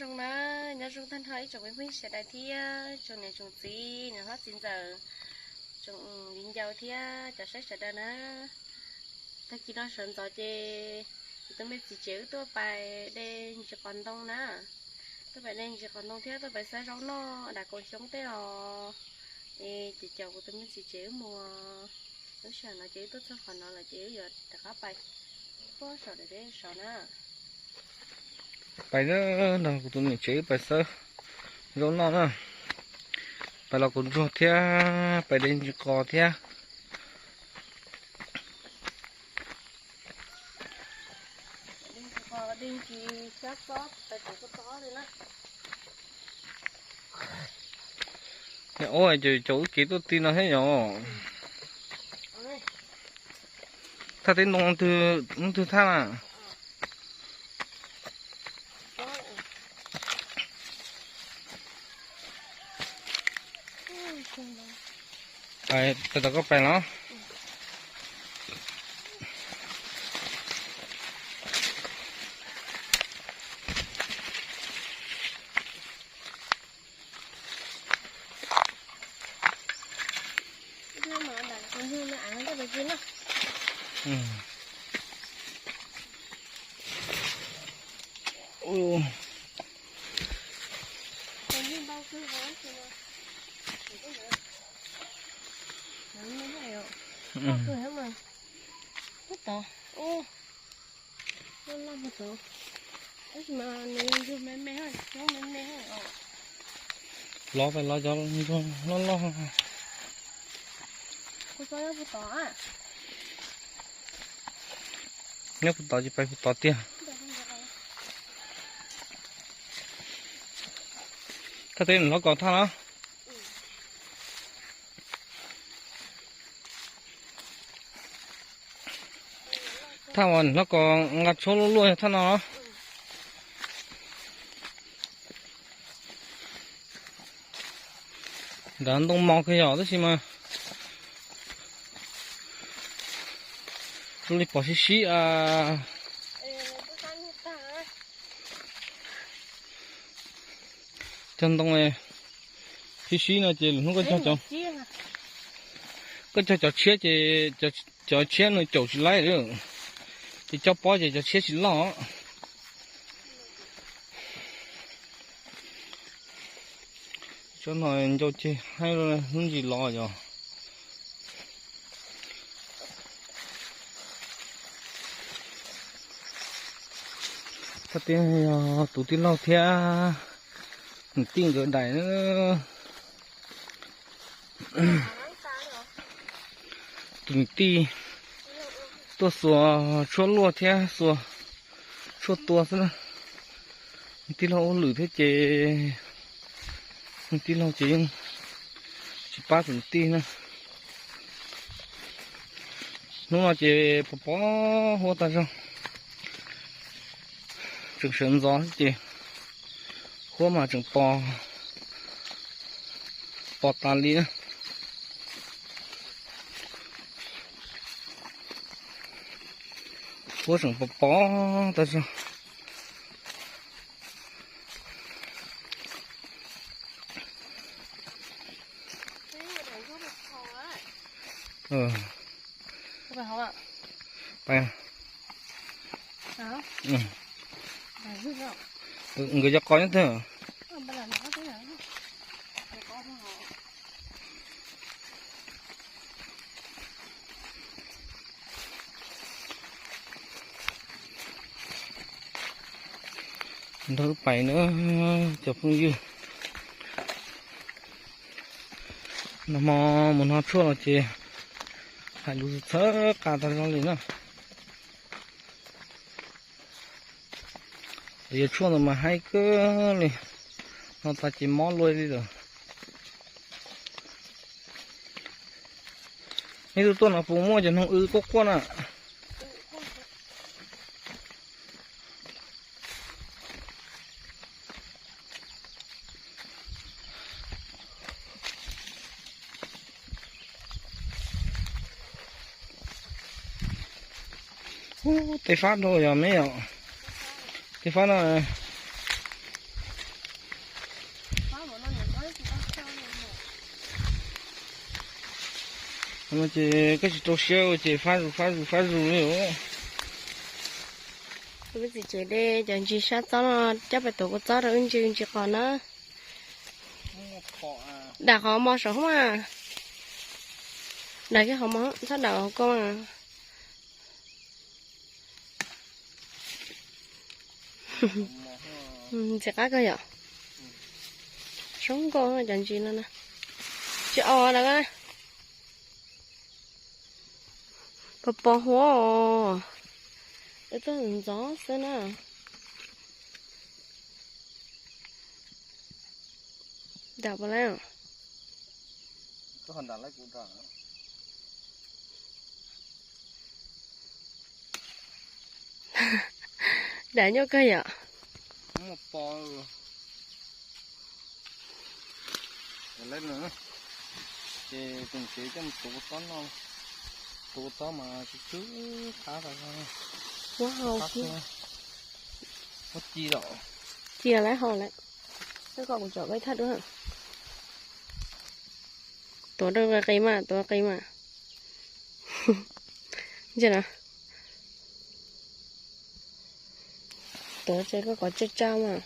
Zoo na, nyob zoo tag nrho ib tsoom me phooj ywg sawv daws thiab tsoom niam tsoom txiv, niam hlob txiv ntxawm, tsoom viv ncaus thiab cov saib sawv daws na. Tag kis no sawv ntxov ces kuv tus me txiv tsev wb tuaj pais de ntsis qos ntoo na. Tuaj pais de ntsis qos ntoo thiab tuaj pais xawb zaub noj dam kaum xyoob tej os. Es ces caum kuv tus me txiv tsev wb mus. Lub sij hawm no ces wb tuaj txog qhov no lawm ces wb yuav rov qab pais puag saum daim teb saud na. Pais nrog kuv tus niam tsev wb pais xawb zaub noj na. Pais los kuv ntsuag thiab, pais de ntsis qos thiab. Ua ces caum wb kev tuaj ti no thiab yom. Thaj teb ntoo twg, hnub twg thaj na? Pais, pais tom koj pais los. Lov pais lov cov ntsuag loj loj. Nyob puag tod ces pais puag tod tiag. Thaj teb hlob kos thaj los. Thaj uas hlob kos nqa tshuab luaj luaj thaj no. Nrad ntoo mos kawg yom, tab sis mas zoo li pom sib sib. Cog ntoo sib sib no ces lwm hnub koj cog cov tshiab ces cov tshiab nws caum tsis laib, ces coj pob ces cov tshiab tsis loj. Tsob no ncau ceg haib hnub ntsis los yog. Thaj teb yog tus tij laug thiab niam tij nkawd daim. Tus niam tij tuaj xuas tshuaj luaj thiab xuas tshuaj tua xwb na. Tij laug ua lwm thiab ces, tij laug ces yeej tsis pab tus niam tij na. Hnub no ces pos pos huab tag zog. Tseem sawv ntxov xwb ces huab mas tseem pos, pos tas li na. Huab tseem pos pos tag zog. Pais. Nkawd cov qos nyob twg? Nrog wb pais na cov phooj ywg. Nag hmo mus hno tshuaj los ces hais lus txhawb qa tag zog li na. Yog tshuaj ntawd mas haib kawg li, hno tas ces mob luaj li lawm. Neb tuaj tuaj no puas muaj cov noog w quaj quaj na? Ub, tej fab dhau yog me yom. Tej fab no, Ces koj tsis rau siab ua ces fab zus fab zus fab zus li. Tus txiv tsev de cov ntsis sab txob no coj pais tuav kua txob rau wb ntsis ntsis qos na. Dam qhov mos saum mas. Dam kiag qhov mos, txhob dam hauv ko mas. Ntxim qab kawg yom. Zoo nkauj cov ntsis no na. Tsis os lawm. Pos pos huab os. Wb tuaj ntxov xwb na. Dam puas laib? Dam nyuaj kawg yom. Ces tus tsev coj mus tuav kua txob no, tuav kua txob mas tsis txwb qab. Muab hau xwb. Muab ci lawm. Ci lawm hau lawm. Koj kom kuv tsom koj ib thaj duab. Tuav rau qis qis mas, tuav qis mas. Ntsia na. Tuav ces koj kom tsaj tsaj mas.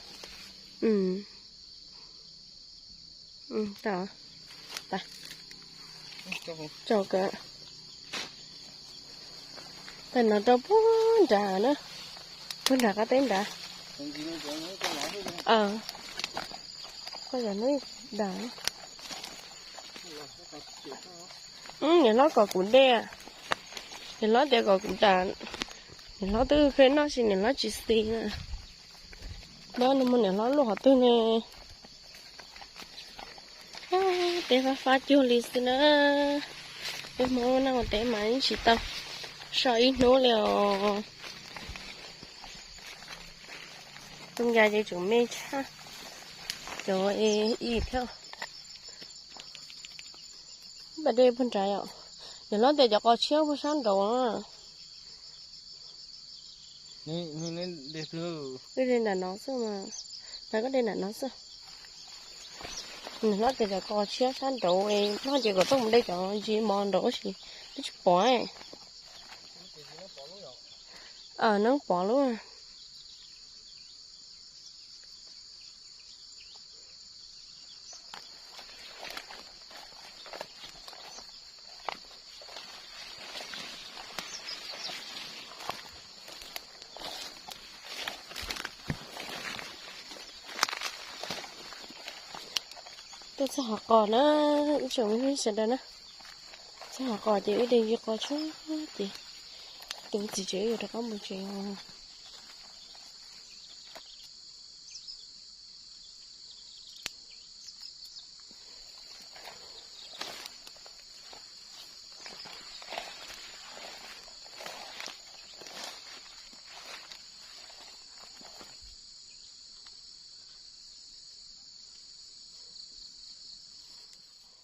Tau. Tau kawg. Tag no rau puag nrad na. Puag nrad qab teb nrad. Koj cov hnub dam. Niam hlob kom kuv de. Niam hlob tias kom kuv dam. Niam hlob twb qhia noj tsis, niam hlob tsis xis na. Npab no mus niam hlob luaj qhov twg ne. Teb fab fab cuag li xwb na. Peb Hmoob noj teb mas yeej tsis tau so ib hnub li os. Tus yas ces tseem me tshaj cov ib thiab. Pab de puag nrad yom. Niam hlob tias cov qos tshiab puag sab nraud. Wb de nram no xwb mas. Ntag koj de nram no xwb. Niam hlob tias cov qos tshiab sab nraud, noj ces kom tuaj mus de cov ntsis mos nraud tab sis twb tsis pom. Neeb pom lub. Tuaj txog hauv qos na, ib tsoom me phooj ywg sawv daws na. Txog hauv qos ces wb de ntsis qos tshiab ces tus txiv tsev yuav rov qab mus tsev os.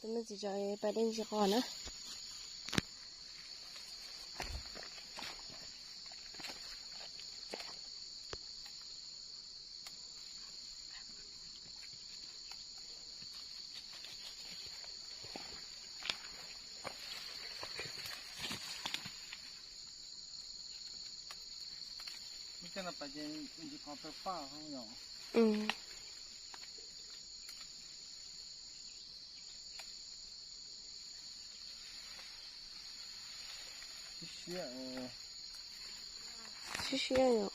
Tus me txiv tsev pais de ntsis qos na. Siab siab yom.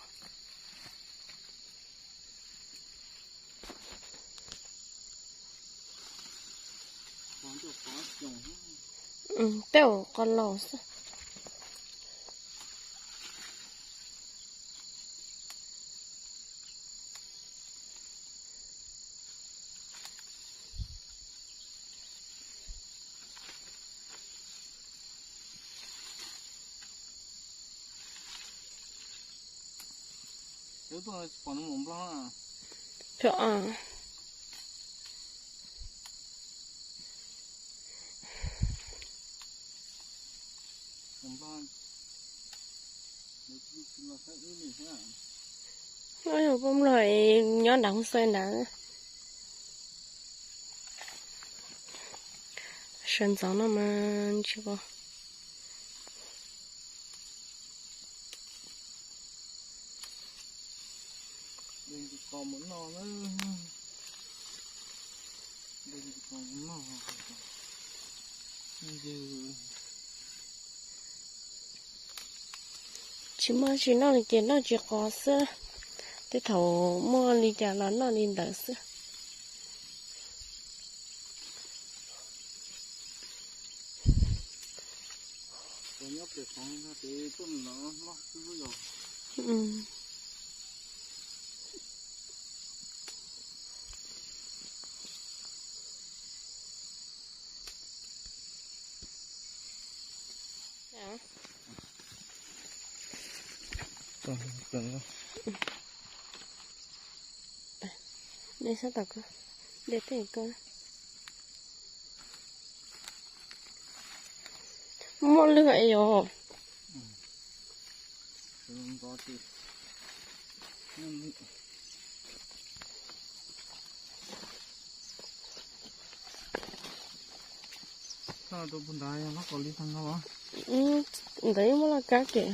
Tej zaum qos laus xwb. Poj nplog nyob nram hoob xaib nrad. Sawv ntxov no mas tsis pom. Qos mus noj na. Qos mus noj. Tsis muaj tsis noj li ces noj tsis qos xwb. Tej thaum muaj li cas los noj li ntawd xwb. De sab tom ko, de tej ko. Muaj lwg es yog. Ntawd muaj laj kab kev.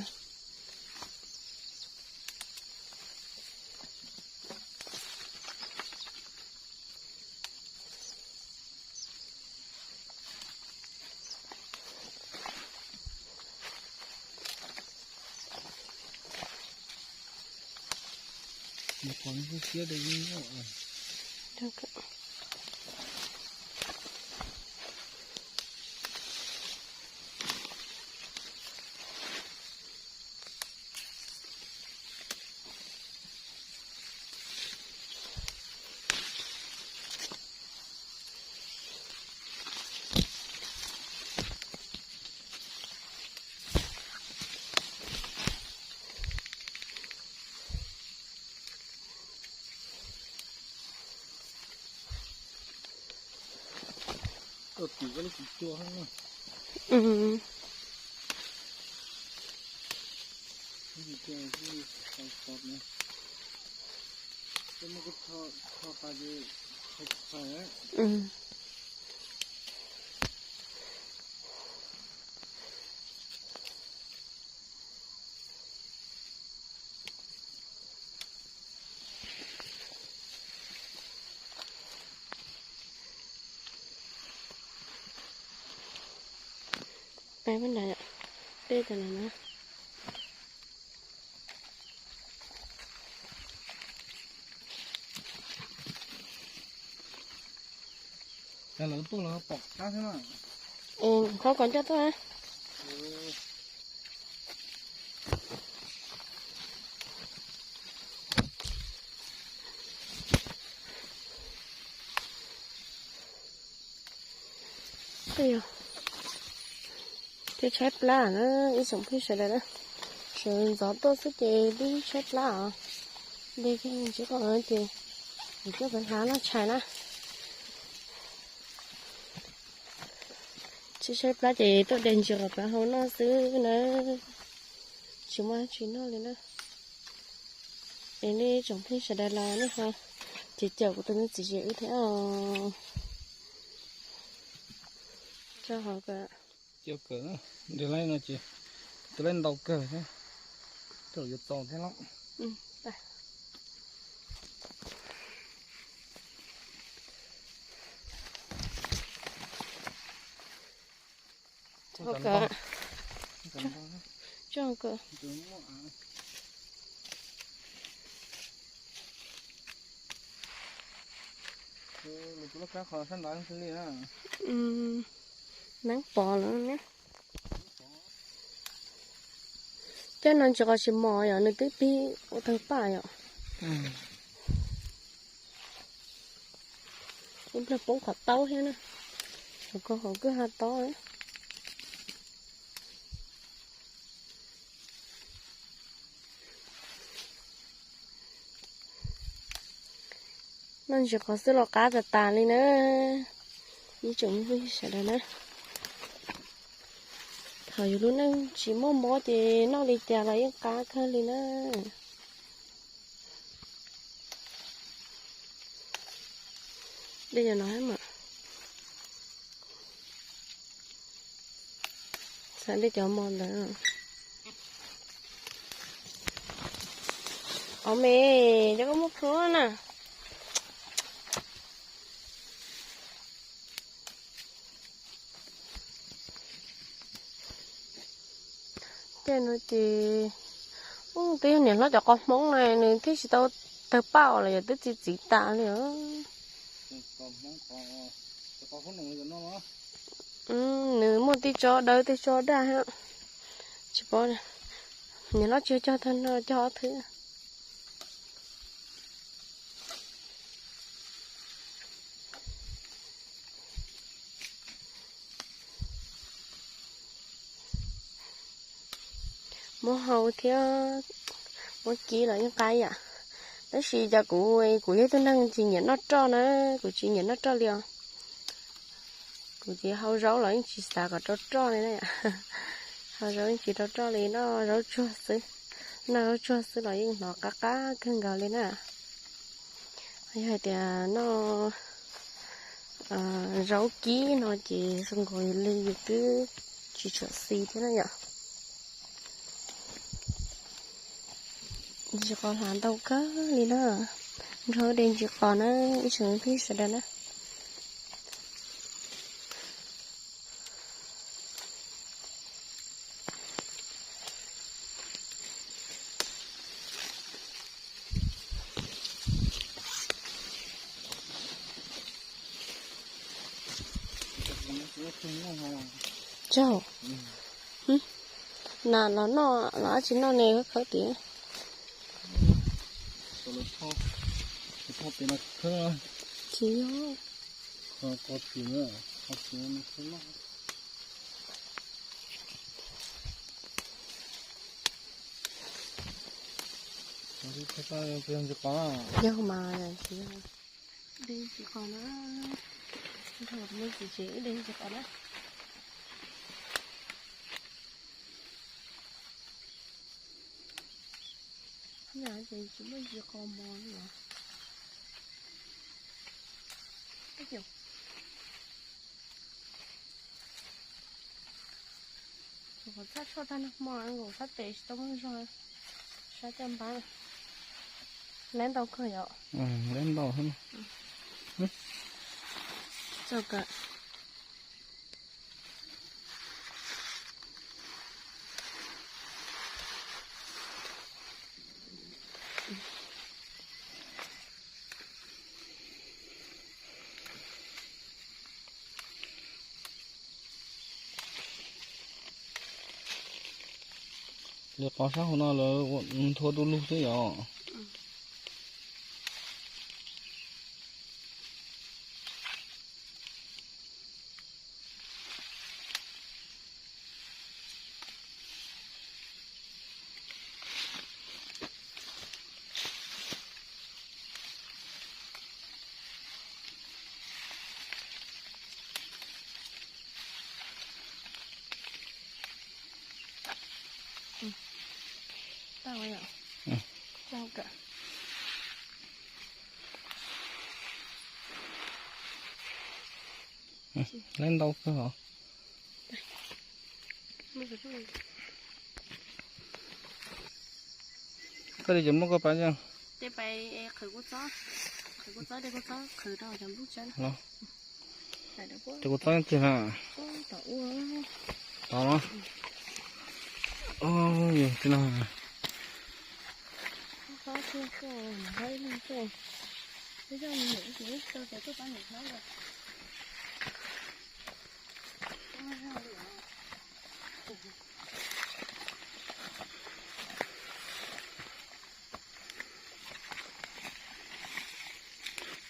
Peb nram, peb tam na. Lawv tuaj los pom qab thiab na. Qhov kom ncaj tuaj na. Ces tshaib plab na ib tsoom phooj ywg sawv daws na, sawv ntxov tuaj xwb ces twb tshaib plab os. De kiag ntsis qos ces kuv coj peb hlab noj tshais na. Tsis tshaib plab ces tuaj de ntsis qos peb hau noj xwb na. Tsis muaj tsis noj li na. Es nej tsoom phooj ywg sawv daws los nej ho ces caum kuv tus me txiv tsev wb thiab os. Tso hov kawm. Cov kawm, de laib no ces, de laib ntau kawg thiab, tej zaum yuav txaus thiab los. Tso kawm. Neeb pov lawm ne. Cov no ntsis qos tsis mos yom, nws twb pib ua tawg paj yom. Ib pliag poob qhov taub thiab na. Hauv ko hauv kwj ha tob. Noj ntsis qos xwb los qab tas tas li na. Ib tsoom phooj ywg sawv daws na, thaum yus lub neej tsis muaj mob ces noj li cas los yeej qab kawg li na. Dej cov no mas, xav dej cov mos ntawd. Ov me, cov koj muab plhuav na. Tej no ces, ub, twb yog niam hlob cov qos hmoob na, nws thiaj tsis tau tawg paj los yog twb txiv txiv tas li os. Nws muaj tej tso dawb tej tso daj, tsis paub, niam hlob tsis cog tag no, cog ob thwb. Muab hau thiab muab kib los yeej qab yam. Tab sis cas kuv, kuv yog ib tug neeg tsis nyiam noj roj na, kuv tsis nyiam noj roj li os. Kuv ces hau zaub los yeej tsis xav kom rau roj li na. Hau zaub yeej tsis rau roj li, noj zaub tsuag xwb. Noj zaub tsuag xwb los yeej hnov qab qab kawg nkaus li na. Yog hais tias noj zaub kib no ces zoo nkaus li yus twb tsis tshua xis thiab na yom. Ntsis qos hlav ntau kawg li na. Nrog de ntsis qos na, ib tsoom phooj ywg sawv daws na. Tsaug. Nas los noj los dab tsi noj ne, khawb tias. Tsis yog. Yog mas, de ntsis qos na. Nrog mus tsis tsev, de ntsis qos na. Yam ces tsis muaj ntsis qos mos li os. Qhov txhaj tshuaj tag nag hmo nkaus sab tes tsis tau muaj zog, sab caj npab. Lab ntau kawg yom. Lab ntau. Txog kawg. Li qos sab hauv no lawv nthua du lug xwb yom. Lab ntau kawg hos. Koj li ces muab koj pab. Ces kuv txob tiag na. Tod los. Yog tiag no.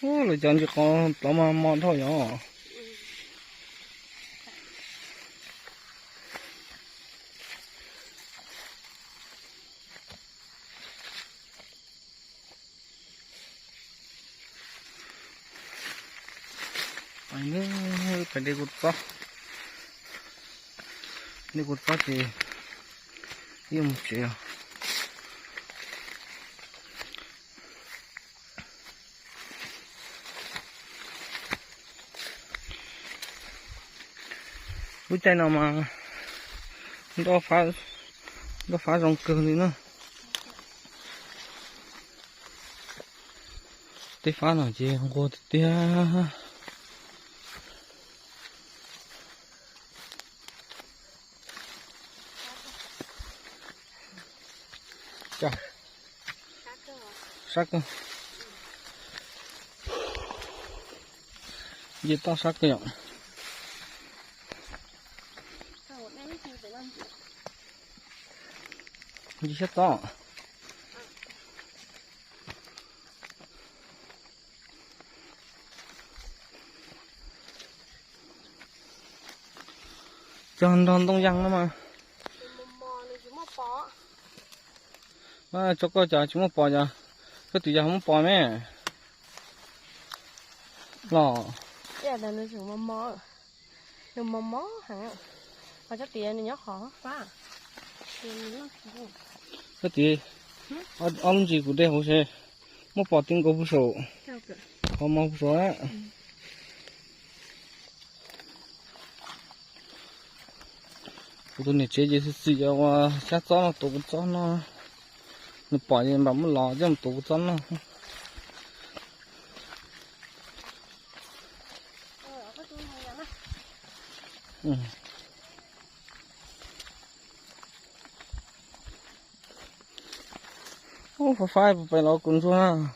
Ub, lawv cov ntsis qos plov mas mos dhau yom. Pais de kuv txob, de kuv txob ces ib mus tsev os. Lub caij no mas nroj fab zoo kawg li na. Tej fab no ces nquag tiag tiag. Sab kawg. Nce toj sab kawg yom. Nce sab tod. Cog nrog ntoo yas no mas. Tso koj cas tsis muaj pos cas, koj twb yog muaj pos me los. Nws mos mos heev, ho tsob tid nws nyob qhov fab. Tsob tid, ob lub ntsis kuv de hauv se muaj pos ti nkaus puag saum, qhov mos puag saum. Kuv tus niam tsev ces xwm txim ua xyab txob no tuav kuv txob noj, nws pom ces npam muab los coj mus tuav kuv txob noj. Ub, faib faib puas pais los kuv ntsuag na.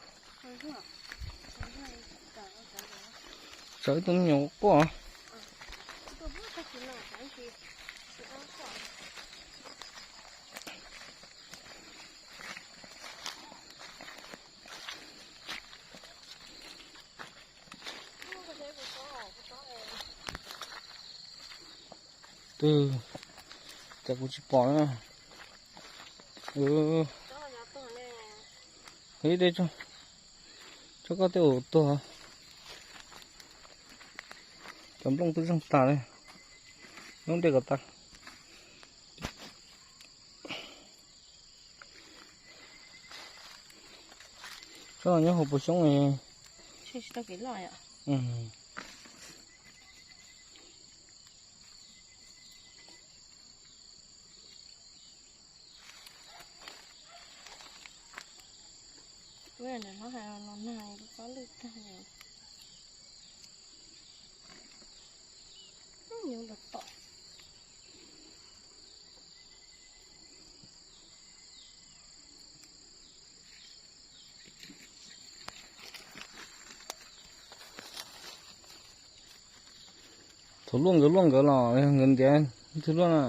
Tsawv ib tug me nyuam quaj. Twb, cas kuv tsis pom na. Ib de tso koj tej ua tuag. Cov nplooj twb zeeg tag li, nyob dej kom tag. Tsob no nyob hauv paus xyoob. Thaum luaj nkawd luaj nkawd los nkawd ntiav twg luaj na.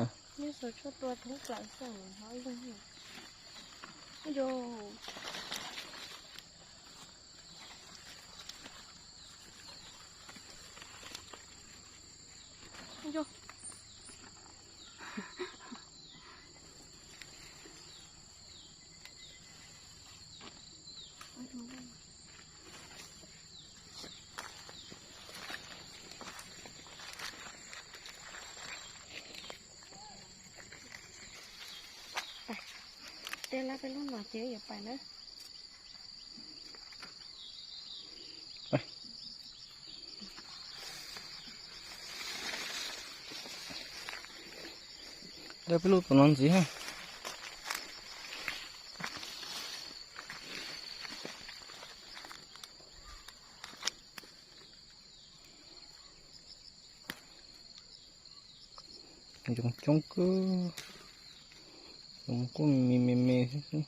Tej lab peb lub no ces yuav pais na. Lab peb lub tom no ntxiv ha. Yoov coob kawg, yoov kuj me me me xwb xwb.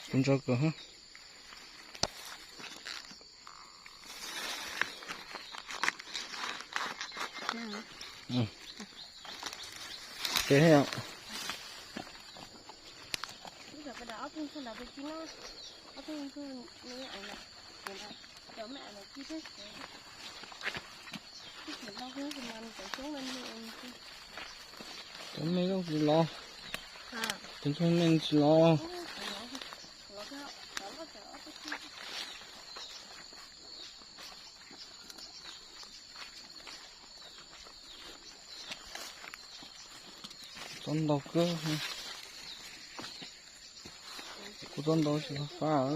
Kuv ntso kawg. Ces Cov me zoo tsis los, cov me tsis los. Txob ntau kawg. Kuv txob ntau tsis fab.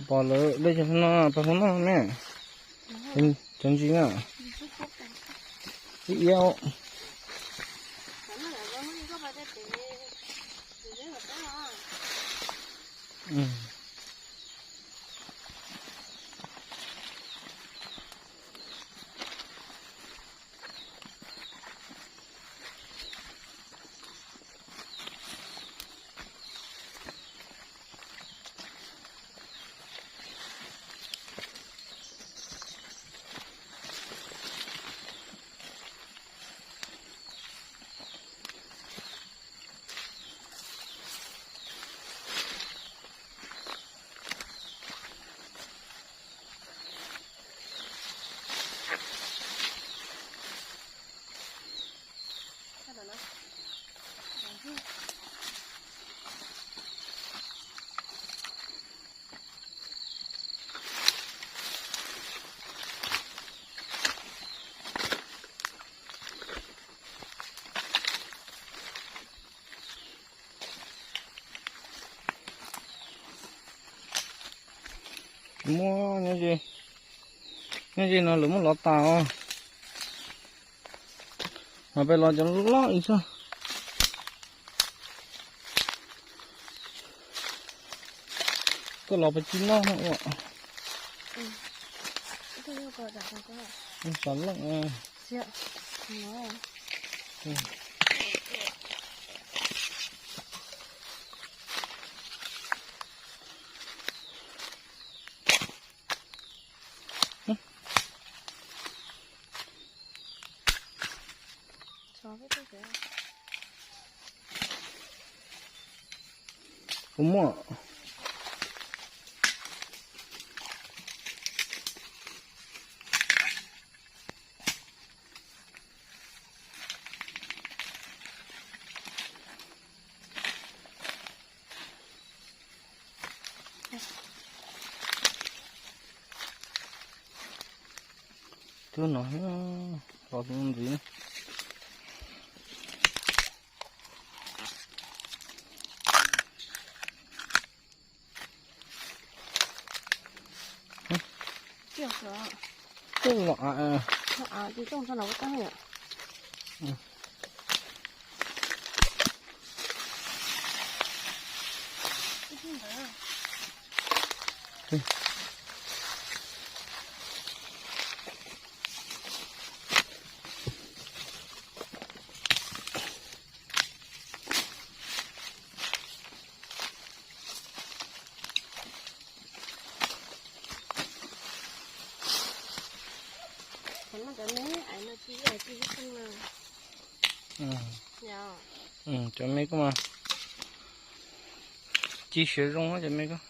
Pom lawm dej cov no, pos hauv no ne. Cov ntsis na. Ib iab. Muab nyob ze, nyob ze no lawv muab lov tas os. Mas peb los cov loj ib txog. Koj los pes tsib noj no ua. Xav leej. Kuv muaj. Tus no los tus ntxiv. Twb los av. Cov me koj mas ci siav zoo cov me koj.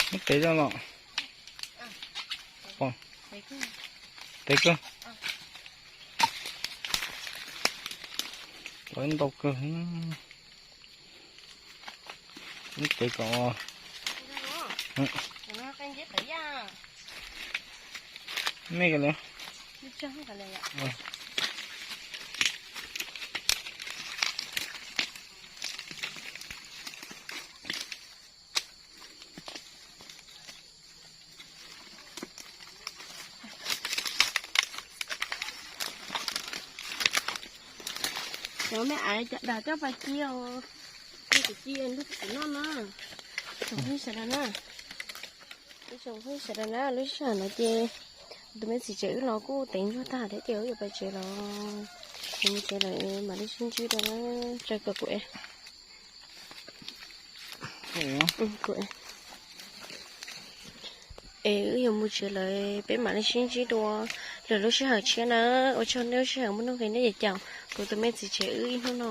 Muab tev zoj los. Tev kawg. Ntau kawg. Ib tes kom me ka li. Cov me aiv cov dag coj pais ci os. Cov ci lub kuv noj na. Tsoom phooj ywg sawv daws na, tsoom phooj ywg sawv daws na, lub sij hawm no ces tus me txiv tsev wb los kuj teev ntsuag tag thiab ces wb yuav pais tsev los, yuav mus tsev lawm mam li sib ntsib dua na. Tso kom kuv es wb yuav mus tsev lawm peb mam li sib ntsib dua lwm lub sij hawm tshiab na. Ua tsaug nej lub sij hawm muaj nuj nqis nej ces caum kuv tus me txiv tsev wb ib hnub no.